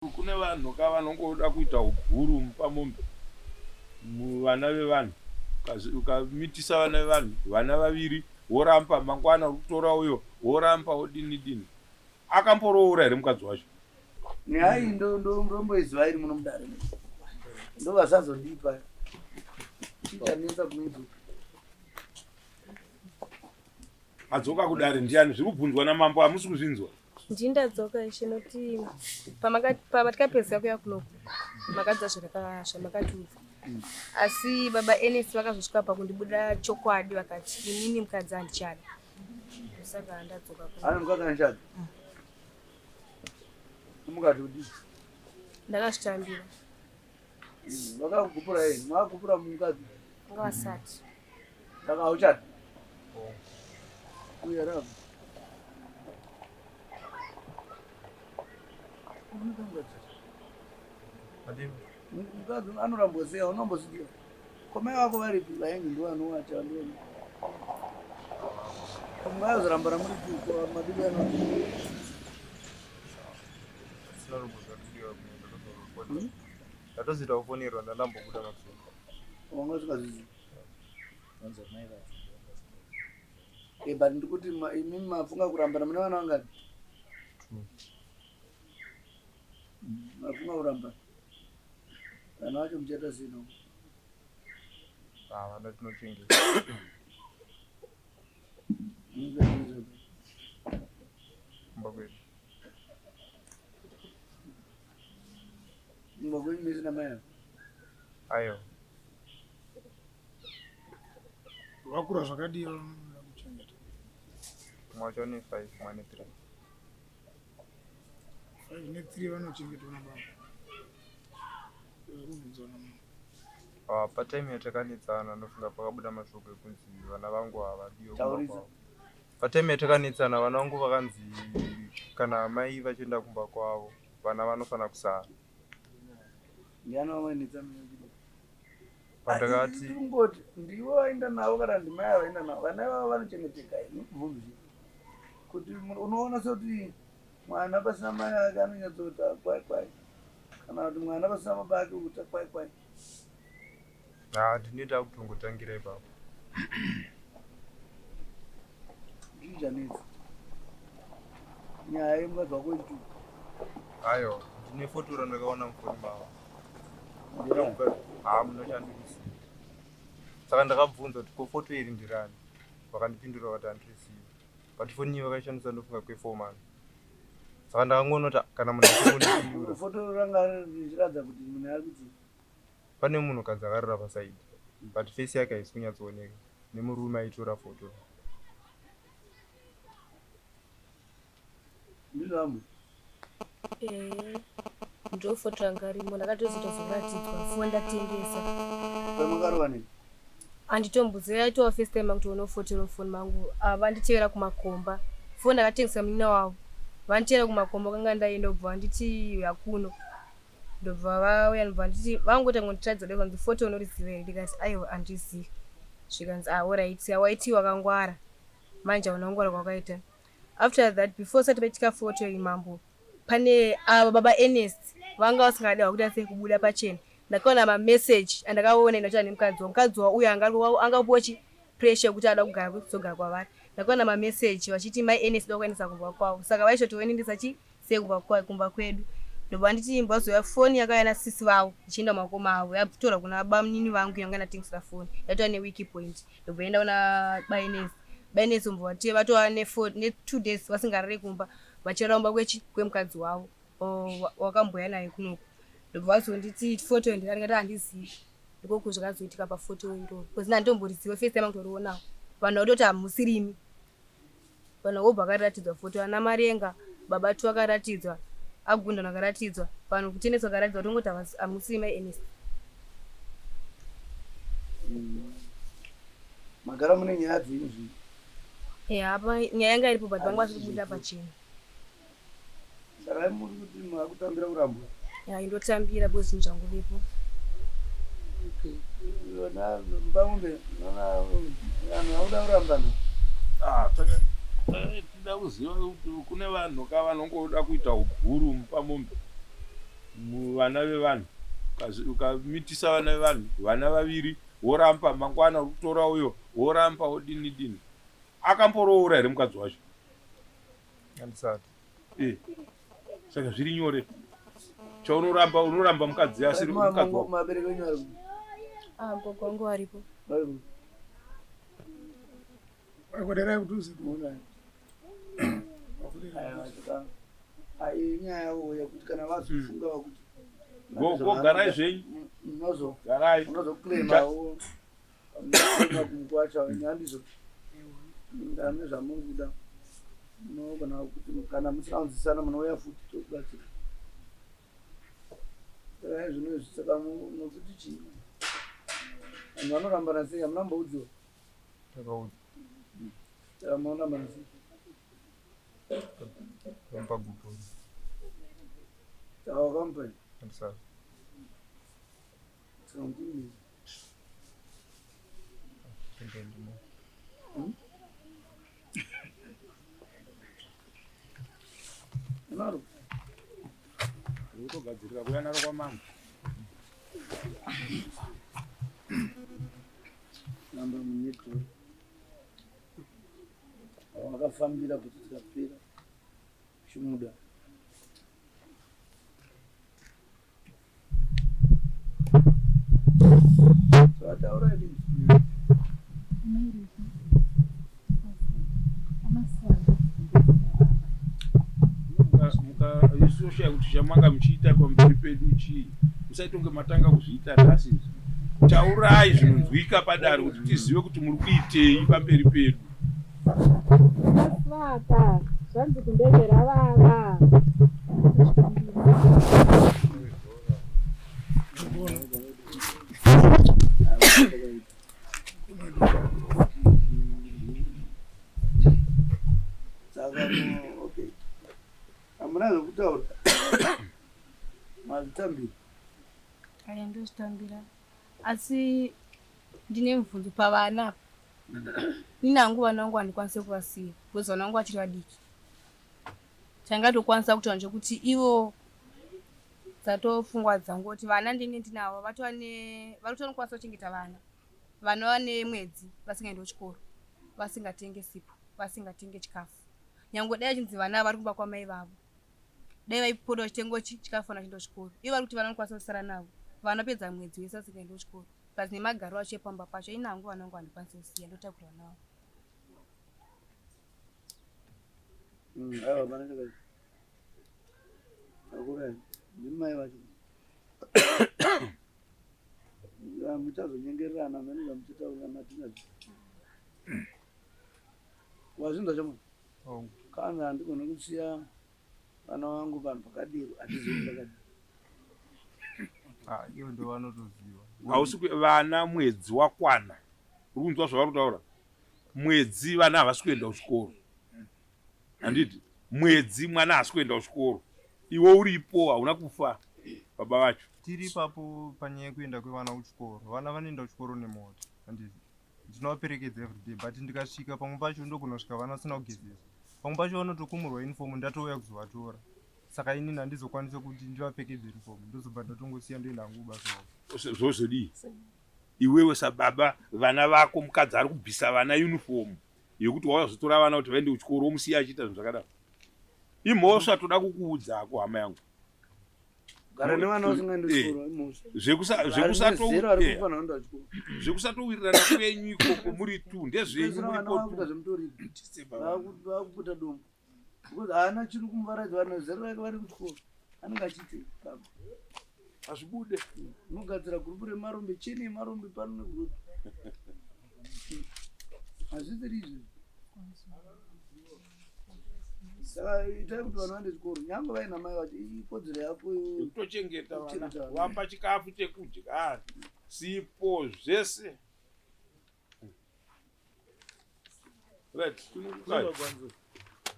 Kune vanhu ka vanongoda kuita ubhuru pamombe vana vevanhu ukamitisa vana vevanhu vana vaviri woramba mangwana uri kutora uyo woramba wodini dini akamboroora here mukadzi wacho nyaya iyi ndomboiziva iri muno mudare ndovasazondipa chichanetsa kunoidzoka Adzoka kudare ndiani? Zviri kubvunzwa namambo hamusi kuzvinzwa. Ndini ndadzoka ishe nokuti pamatikapedzisa kuya kunoku makadza zvamakatiudza asi baba Ernest vakazosvika pakundibuda chokwadi vakati inini mukadzi handichada saka ndadzoka kuno. Ane mukadzi handichada? Mukati kudii? Ndakazvitambira. Vakakugupura yei? Makagupura mukadzi? Vanga vasati. Saka hauchadi? Uya rava. Mukadzi anorambwa sei? Unombozviziva? Ko mai vako varipi? Vaengi ndivo vanowacha ndivo. Mungazorambana muri tuko madiki anoti. Ndatozoita kufonerwa ndandambobuda makuseni. Wanga usingazvizivi. Eh, but ndikuti imi mafunga kurambana mune vana vangani? Mafunga kurambana. Vana vacho muchaita sei navo? Ah, vana tinochengeta. Kumba kwedu. Kumba kwenyu mese namai ava? Aiwa. Vakura zvakadii vanoda kuchengeta? Mumwe wacho ane 5, mumwe ane 3. 5 ne 3 vanochengetwa nababa. Kubvunzwa namama. Ah, patime yatakanetsana ndofunga pakabuda mashoko ekunzi vana vangu havadiwe kumba Taurisa. kwavo. Patime yatakanetsana vana vangu vakanzi kana mai vachienda kumba kwavo vana vanofanira kusara. Ndiani wamainetsana naye? Pandakati Kungoti ndiwe waenda navo kana ndimai avaenda navo vana ivavo vanochengeteka here kubvunzi kuti unoona sekuti mwana pasina mai ake anonyatsoita kwai kwai kana kuti mwana pasina baba ake kuita kwai kwai. Ah, ndinoita kutongotangira ipapo. Zvii zvanetsa? Nyaya yemukadzi wako wechituku. Ayo, ndine foto randakaona mufoni mavo. Ah, munoshandisa. Saka ndakabvunza kuti ko foto iri ndirani? Vakandipindura vakati handirizivi. But foni iyi vakaishandisa ndofunga kwe 4 months. Saka ndakangoona kuti kana munhu achingondipindura. Foto ranga richiratidza kuti munhu ari kuti Pane munhukadzi akarara paside but face yake haisi kunyatsooneka nemurume aitora photo. Ndizvo amwe. Eh, ndo foto ranga rimo ndakatozotozokuratidzwa foni ndatengesa. Pamakarova nei? Anditomboziva yaitova first time yangu kutoona foto mufoni mangu. Ah, vanditevera kumakomba. Foni ndakatengesa munin'ina wavo. Vanditevera kumakomba kwanga ndaenda kubva vanditi hakuno. Ndobva vauya ndobva vanditi vangoti ngonditiratidza kudai kanzi foto unoriziva here ndikati aiwa handizivi. Zvikanzi ah alright waiti wakangwara manje hauna kungwara kwawakaita. After that before sati paitika foto iyi mambo pane ava baba Ernest vanga vasingade vakuita sei kubuda pachena. Ndakaona mamessage andakaona inotaura nemukadzi wavo. Mukadzi wavo uyo anga angapuwa chi pressure yekuti ada kugara kuzogara kwavari. Ndakaona mamessage vachiti mai Ernest da kuendesa kumba kwavo. Saka vaishotoendesa chi sei kumba kumba kwedu. Ndobva vanditi imbozouya foni yakauya nasisi vavo ichienda kumakoma avo yatorwa kuna bamunini vangu yanga ndatengesera foni yatova newiki point. Ndobva enda kuna baEnesi. BaEnesi ndobva vati vatova ne 2 days vasingarare kumba vachirara kumba kwechi kwemukadzi wavo wakambouya naye kunoku. Ndobva vazonditi foto ndikati ndikati handizivi. Ndiko zvakazoitika pafoto iroro. Because ndandimboriziva first time kutorionawo. Vanhu vakutoti hamusirimi. Vanhu vobva vakaratidzwa foto ana Marenga, baba two vakaratidzwa, Agundano akaratidzwa, vanhu kutenesi vakaratidzwa tongoti hamusi mai Ernest. Magara mune nyaya dzenyu zvino. Yeah, apa nyaya yanga iripo but vanga vasiri kubuda pachena. Saka muri kuti makutambira kurambwa? Yeah, indotambira because zvinhu zvangu vipo. Okay. Yona Mbangombe, nona vanhu vakuda kurambana. Ah, tinoda kuziva kuti kune vanhu ka vanongoda kuita ubhuru pamombe. Vana vevanhu ukamitisa vana vevanhu vana vaviri woramba mangwana uri kutora uyo woramba wodini dini akamboroora here mukadzi wacho Handisati. Eh. Saka zviri nyore. Chaunoramba unoramba mukadzi asiri mukadzi wako. Mabereki wenyu vari kupi? Ah, gogo wangu varipo. Vari kupi? Vakoderai kudhuze. Muona. Aiwa, saka ai inyaya yavo yekuti kana vazofunga vakuti Gogo garai zvenyu. Unozo Garai. unozoclaimawo pamunoenda kumukwasha nyandizvo ndane zvamuri kuda munogona kuti kana musina kunzwisisana munouya futi tokubatsira saka zvino izvi saka munokuti chii vanhu vanorambana sei hamuna mboudziwa Takaudzwa. saka munorambana sei Kamupa gupuro. saka wakamupa Handisati. saka mutimbizi Ndimo. unaro Kutogadzirira kuuya naro kwamambo. namba munyeto wakafambira kuti tikapera chimuda vataura ini Mukaisosha kuti chamanga muchiita pamberi pedu chii musaite kunge matanga kuzviita nhasi izvi. Taurai zvinonzwika padare kuti tizive kuti muri kuitei pamberi pedu. Vaka zvanzi kumbenge ravava. Saka okay hamuna zvekutaura mazvitambira Aya ndozvitambira. Asi ndine mubvunzo pavana apa. Ini hangu vana vangu handikwanise kuvasiya because vana vangu vachiri vadiki. Changatokwanisa kutaura ndechekuti ivo dzatopfungwa dzangu kuti vana ndinenge ndinavo vatova ne vari kutonokwanisa kuchengeta vana. Vana vane mwedzi vasingaendi kuchikoro, vasingatenge sipo, vasingatenge chikafu. Nyangwe dai achinzi vana vari kumba kwamai vavo dai vaipota vachitenga chikafu vana vachienda kuchikoro. Ivo vari kuti vana vanokwanisa kusara navo. Vana pedza mwedzi wese vasingaendi kuchikoro. Plus nemagariro acho epamba pacho ini hangu vana vangu handikwanisi kusiya ndotakura vana vangu. Aiwa pane chakaita akura ndimai vacho muchazonyengererana mene zvamuchitaurirana tinazvo wazvinzwa chamwe kana handigoni kusiya vana vangu vanhu pakadiro hatizivi pakadiro Ah, ivo ndo vanotoziva. Hausi vana mwedzi wakwana. Uri kunzwa zvavari kutaura? Mwedzi vana havasi kuenda kuchikoro. Handiti? Mwedzi mwana haasi kuenda kuchikoro. Iwe uripo hauna kufa baba vacho. Tiri ipapo panyaya yekuenda kwevana kuchikoro. Vana vanoenda kuchikoro nemota. Handiti? Ndinovaperekedza everyday but ndikasvika pamwe pacho ndokunosvika vana vasina kugezeswa. Pamwe pacho vanotokumurwa uniform ndatouya kuzovatora. Saka inini handizokwanise kuti ndivapfekedze uniform. Ndozobva ndatongosiya ndoenda hangu kubasa kwavo. Zvozodii? Iwewe sababa vana vako mukadzi ari kubvisa vana uniform yekuti wauya kuzotora vana kuti vaende kuchikoro womusiya achiita zvinhu zvakadaro. Imhosva toda kukuudza hako hama yangu. Gara nevana vasingaendi kuchikoro imhosva. Zera vari kufanira kuenda kuchikoro. Zvekusatowirirana kwenyu ikoko muri tu ndezvenyu Vana muripo vakuita tu. zvemutoriro. Tise baba. Vakuputa dombo. Because haana chiri kumuvaraidza vanhu zera rake vari kuchikoro. Anenge achiitei baba. Hazvibude. Unogadzira gurupu remarombe cheni yemarombe pano nekuroad. Hazvisiri izvi. Saka itai kuti vanhu vaende chikoro nyange vaina mai vacho ikodzero yako iwewe. Kutochengeta vana. Kuchengeta vana. Wapa chikafu chekudya, sipo zvese. Right. Kunokukai.